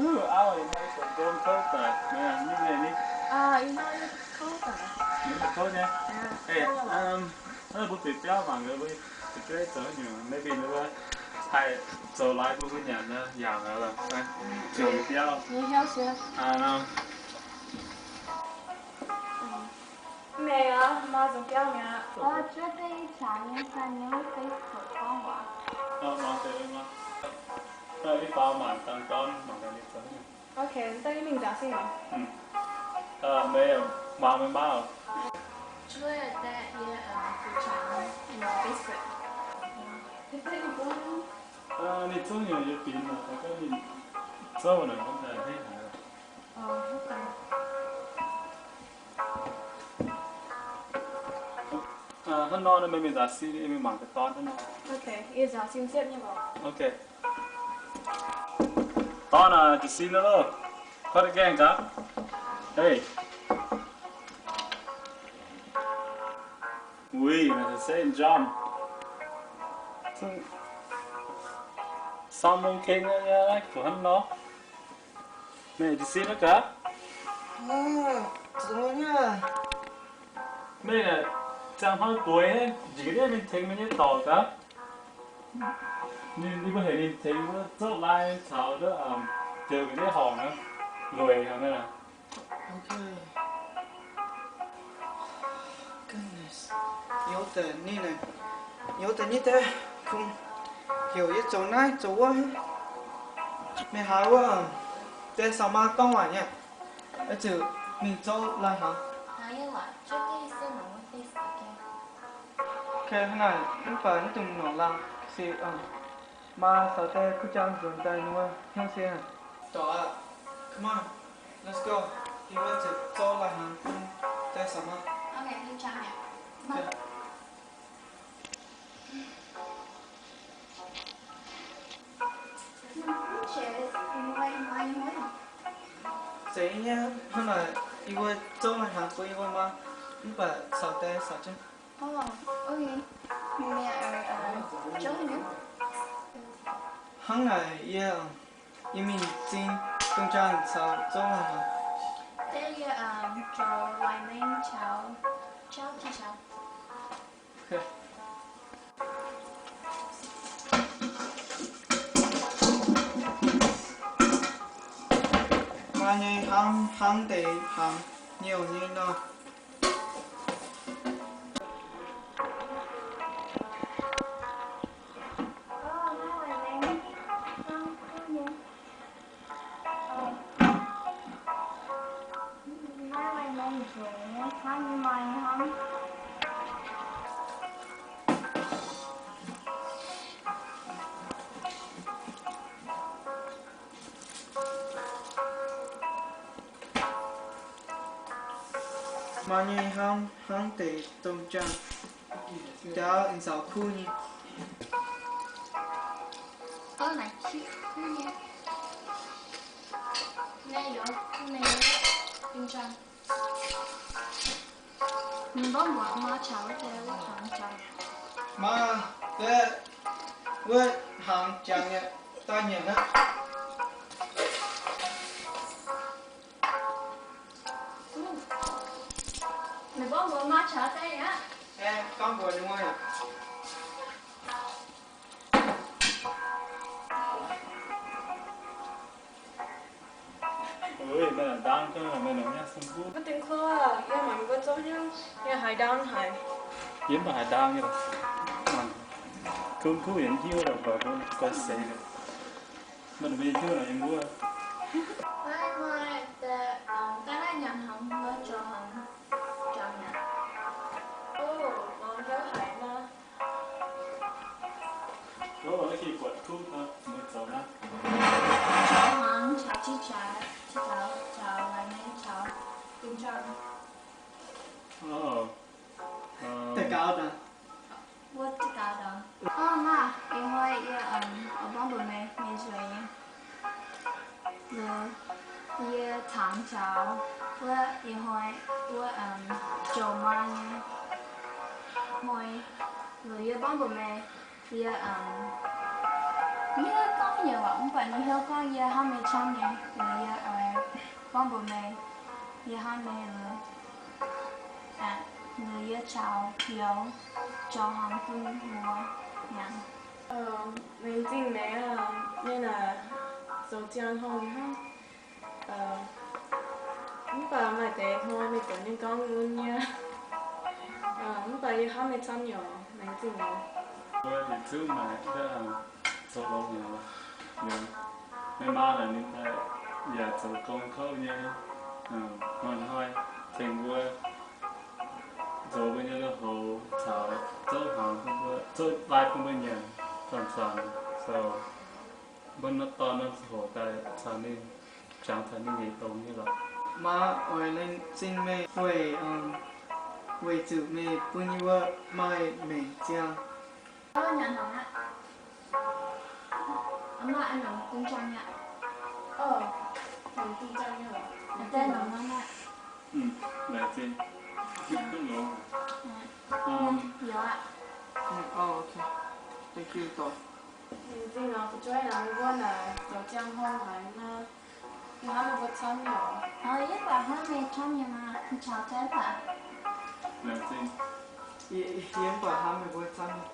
Ooh, ours is nice and warm cold daaih. Yeah, you may need. Ah, you know, it's cold daaih. It's cold, yeah? Yeah. Hey, um, mbuo bieqc biauv mangc gaax, mbuo bieqc biauv zoux nyungc. Maybe mbuo haih zoux laaix bun mbuo nyanc nor, yangh lorqc. Zoux biauv. Can you help us? Ah, no. Mingh aqv, maa zoux biauv mi'aqv. Orv, zuov deix ih zanc nyei fai nyei wuov Facebook gorngv waac. Orv, mangc deix, mangc. Daaih mingh faaux mangc gaax dorn, mangc gaax ninh zoux nyei. Okay, daaih mingh nzaaux sin oc. Mv, mangc meih maa oc. Zuov deix yie, uh, zuqc caux nyei Facebook. Ninh zouv nyei yie binc oc, gorngv ninh zouv naaic, gorngv daaih hnangv haaix. Hnangv nor, meih mingh nzaaux sin, yie mingh mangc gaax dorn hnangv nor. Okay, yie nzaaux sin ziepv nyei oc. Okay. Dorn aac, jiez sin loh. Koi deix gaengh gaax. Hey. Wuic, naaiv se jump. Sang mong keng nyei, kuv hnangv nor. Meih jiez sin loh gaax. Meih ziangh hnoi bueix, njiec ga'ndiev mingh tengx meih nyei dorc gaax. Ninh, ninh mbuo heuc ninh tengx wuov zouv lai caux wuov, ziouc ga'ndiev horngc, lueic horngc naaiv. Youz deix ninh, youz deix ninh deix kungx heuc yie zoux naaiv zoux wuov. Meih haiz wuov, deix saux maa gorngv waac nyei, oix zuqc mingh zouv lai-hnaangx. Okay, hnangv naaic, mv baac mv dungx longc laangh se, maa caux deix kuv jang nzuonx daaih ninh mbuo hnyouv se. Dorc aac, come on, let's go. Yie mbuo zuqc zouv lai-hnaangx bun deix saux maa. Zeiz nyei, hnangv naaic yie mbuo zouv lai-hnaangx bun yie mbuo maa, mv baac caux deix saux jienv. Hnangv naaic yie, yie mingh zing dongh jaang caux zouv lai-hnaangx. Maaih nyei hnangv, hnangv deix hnaangx nyouh nyei nor. Maaih nyei hnangv, hnangv deix dongh jaang. Jauv nzaaux kuv nyei. Maa, deix wuov hnaangx jangx nyei, daaih nyanc aqv. Meih gorngv mbuox maa caux deix aqv. Gorngv mbuox ninh muoz aqv. Mv dingh kuv, yie mangc mbuo zouv hnyouv, yie haiz ndaang haic. Yie mv baac haiz ndaang nyei lorqc. Kuv, kuv yietc hiuv lorqc, mbuo guai seix. Mbuo mv hiuv lorqc yie mbuo. Caux hnaangx, caux jiv jaaix, jiv jaaix, caux lai-mei, caux dinh-nzang. Da'gaux daaih. Wuov da'gaux daaih. Orv, maa, ih hnoi yie oix borngv mbuox meih, meih nzueic nyei. Loz, yie cangx caux wuov ih hnoi wuov jouh maa nyei hnoi. Loz, yie borngv mbuox meih, yie Yie gorngv nyei waac mv baac ninh hnyouv gorngv yie hnamv meih camv nyei, liuz yie oix gorngv mbuox meih, yie hnamv meih liuz, liuz yie caux youz zoux hnaangx bun mbuo nyanc. Laengz zingh meih, meih naaic zoux ziangh hoc hnangv. Mv baac maaih deix hnoi meih zoux nyei gorngv mun nyei. Mv baac yie hnamv meih camv nyei, laengz zingh meih. Mbuo yietc zungv naaic zoux longx nyei. Meih maa naaic ninh daaih yaac zoux gong kouv nyei, hnoi-hnoi tengx mbuo zoux mbuo nyei lui-houx caux zouv hnaangx bun mbuo, zouv lai bun mbuo nyanc zanc-zanc. So mbuo norm dorn norm ziangh hoc daaih caux ninh, jangx taux ninh nyei dongz nyei lorqc. Maa oix laengz zingh meih weic, weic zuqc meih bun yie mbuo maaih maengc ziangh. Yie mv baac hnamv meih camv nyei maa, caux Jai baac. Yie mv baac hnamv meih mbuo camv nyei.